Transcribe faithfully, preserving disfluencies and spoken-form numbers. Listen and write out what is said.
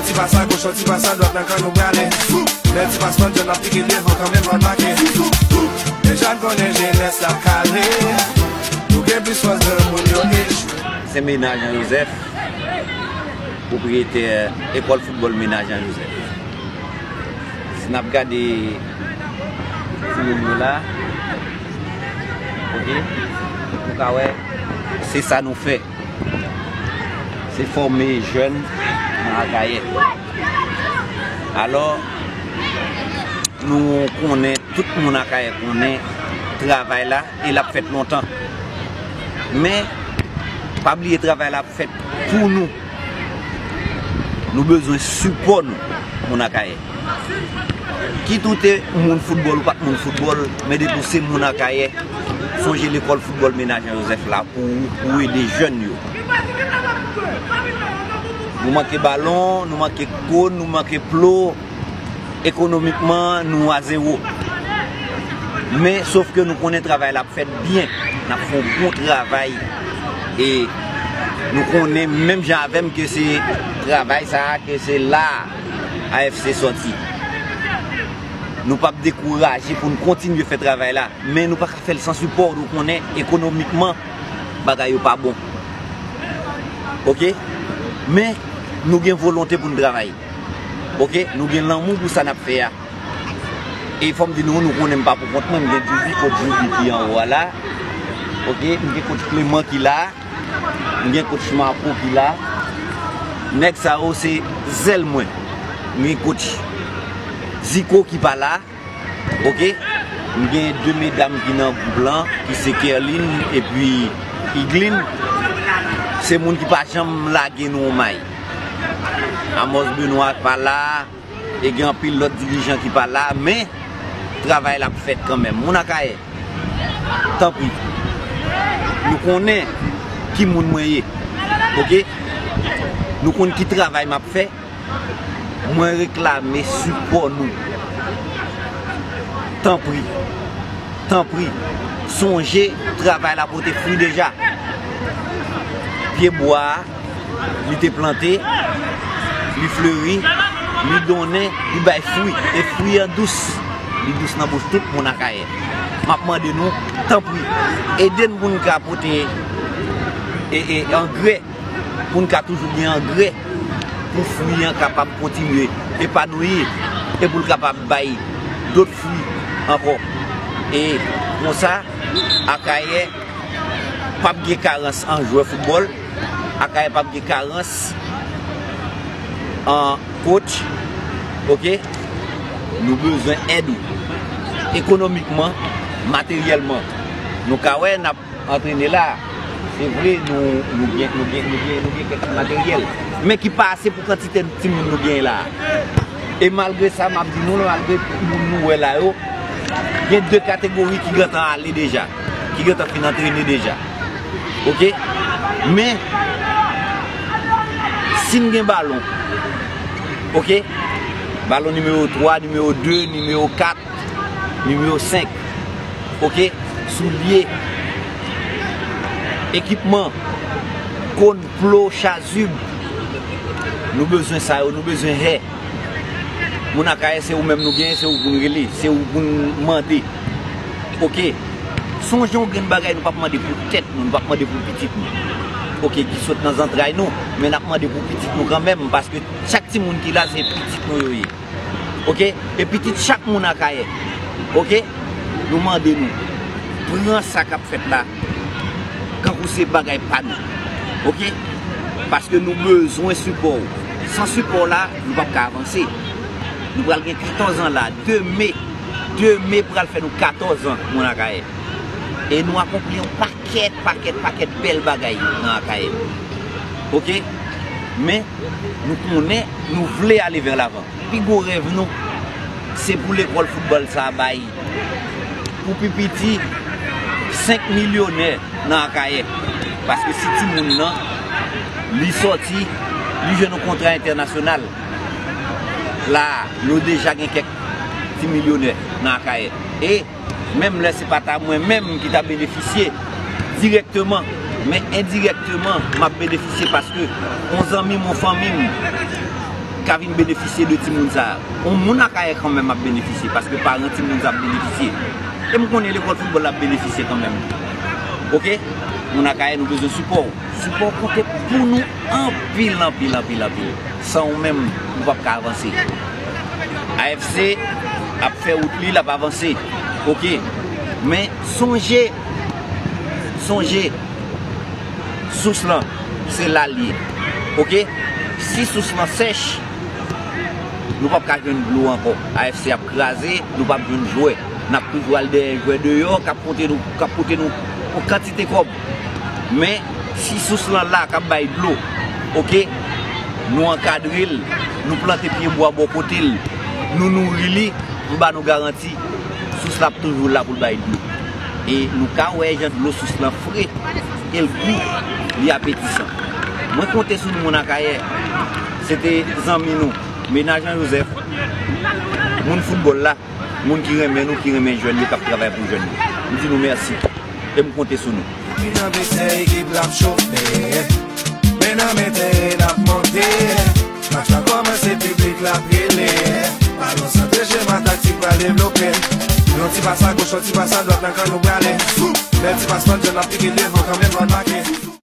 Ti pas a goch, yon ti pas a dwat nan kan nou prale. Men ti pas pandye n ap pike devan kanmenm, rod make. Deja n konnen jenès la kale. Nou gen plis fòs granmoun yo echwe. Se Mena Jean Joseph, pwopriyetè ekòl foutbòl Mena Jean Joseph. Si n ap gade timoun yo la, oke, nou ka wè se sa nou fè. Se fòme jèn nan Akayè. Alò, nou konnen, tout moun Akayè konnen travay la e l ap fèt lontan. Men, pa bliye travay la ap fèt pou nou. Nou bezwen sipò nou, moun Akayè. Kit ou te moun foutbòl ou pa t moun foutbòl, men depi w se moun Akayè, sonje lekòl foutbòl Mena Jean Joseph la pou ou, pou ede jèn yo. Nou manke balon, nou manke kòn, nou manke plo. Ekonomikman, nou a zewo. Men, sof ke nou konnen travay la ap fèt byen. N ap fè yon bon travay. E nou konnen, menm jan avè m, ke se travay sa a, ke se la a A F C sòti. Nou p ap dekouraje pou n kontinye fè travay la. Men nou pa ka fè l san sipò. Nou konnen, ekonomikman, bagay yo pa bon. Oke? Men, nou gen volonte pou n travay. Oke? Nou gen lanmou pou sa n ap fè a. E fò m di nou, nou konnen m pa pou kont mwen, m gen Djoubi, kot Djoubi ki anwo a la. Oke? M gen kot Clement ki la. M gen kot Marco ki la. Nèg sa yo se zèl mwen. M gen kot Zico ki pa la. Oke? M gen de medam ki nan gwoup lan, ki se Kerline epi Igline. Se moun ki pa janm lage nou yon may. Amos Benoît pa la, e gen anpil lòt dirijan ki pa la, men travay la ap fèt kanmenm. Moun Akayè, tanpri, nou konnen ki moun mwen ye. Oke? Nou konn ki travay m ap fè. Mwen reklame sipò nou. Tanpri. Tanpri. Sonje, travay la pote fwi deja. Pye bwa a, li te plante, li fleri, li donnen, li bay fwi. E fwi an dous. Li dous nan bouch tout moun Akayè. M ap mande nou, tanpri, ede n pou n ka pote e, e, angrè, pou n ka toujou gen angrè, pou fwi an kapab kontinye epanouyi, e pou l kapab bay dòt fwi ankò. E konsa, Akayè p ap gen karans an jwè foutbòl, Akayè p ap gen karans an coach, oke? Nou bezwen èd ou. Ekonomikman, materyèlman. Nou ka wè n ap antrene la. Se vre, nou, nou gen, nou gen, nou gen, nou gen kèk materyèl. Men ki pa ase pou kantite timoun nou gen la. E malgre sa, m ap di nou, malgre moun nou wè la yo, gen de kategori ki gentan ale deja, ki gentan fin antrene deja. Oke? Men, si n gen balon, oke? Balon nimewo twa, nimewo de, nimewo kat, nimewo senk, oke? Soulye, ekipman, kòn, plo, chazib. Nou bezwen sa yo, nou bezwen hè. Moun Akayè, se ou menm nou genyen, se ou pou n rele, se ou pou n mande. Oke? Sonje yon grenn bagay, nou p ap mande pou tèt nou, nou p ap mande pou pitit nou. Oke, ki sot nan zantray nou, men n ap mande pou pitit nou kanmenm, paske chak timoun ki la, se pitit nou yo ye. Oke? E pitit chak moun Akayè. Oke? Nou mande nou, pran sa k ap fèt la kankou se bagay pa nou. Oke? Paske nou bezwen sipò w. San sipò w la, nou p ap ka avanse. Nou pral gen katòz an la, de me, de me pral fè nou katòz an, moun Akayè. E nou akonpli yon pakèt, pakèt, pakèt bèl bagay nan Akayè. Oke? Men, nou konnen, nou vle ale vè lavan. Pi gwo rèv nou, se pou lekòl foutbòl sa a bay pou pi piti senk milyonè nan Akayè. Paske si timoun nan, li sòti, li jwenn yon kontra entènasyonal, la a, nou deja gen kèk ti milyonè nan Akayè. E menm lè se pa ta mwen menm ki ta benefisye dirèkteman, men endirèkteman, m ap benefisye paske yon zanmi m, yon fanmi m, ka vin benefisye de timoun sa a. Yon moun Akayè kanmenm ap benefisye, paske paran timoun sa ap benefisye. E m konnen lekòl foutbòl la ap benefisye kanmenm. Oke? Moun Akayè, nou bezwen sipò w. Sipò w konte pou nou anpil, anpil, anpil, anpil. San ou menm, nou p ap ka avanse. A F C ap fè wout li, l ap avanse. Oke? Men sonje, sonje, sous lan, se la l ye. Oke? Si sous lan sèch, nou p ap ka jwenn dlo ankò. A F C ap kraze, nou p ap jwenn jwè. N ap toujou al dèyè jwè deyò k ap pote nou, k ap pote nou yon kantite kòb. Men, si sous lan la k ap bay dlo, oke, nou ankadre l, nou plante pyebwa bò kote l, nou nouri li, m ba nou garanti, sous la ap toujou la pou l bay dlo. E nou ka wè jan dlo sous lan fre, e l gou, li apetisan. Mwen konte sou nou, moun Akayè. Se te zanmi nou, Mennaj Jean Joseph, moun foutbòl la, moun ki renmen nou, ki renmen jèn yo, k ap travay pou jèn yo. M di nou mèsi. E m konte sou nou. Ki nan vestè ekip la ap chofe. Men nan men teren n ap monte. Match la kòmanse, piblik la ap rele. Balon santre, chema taktik pral devlope. Yon ti pas a goch, yon ti pas a dwat nan kan nou prale. Bèl ti pas, Panjò n ap pike devan, kanmenm ban n make.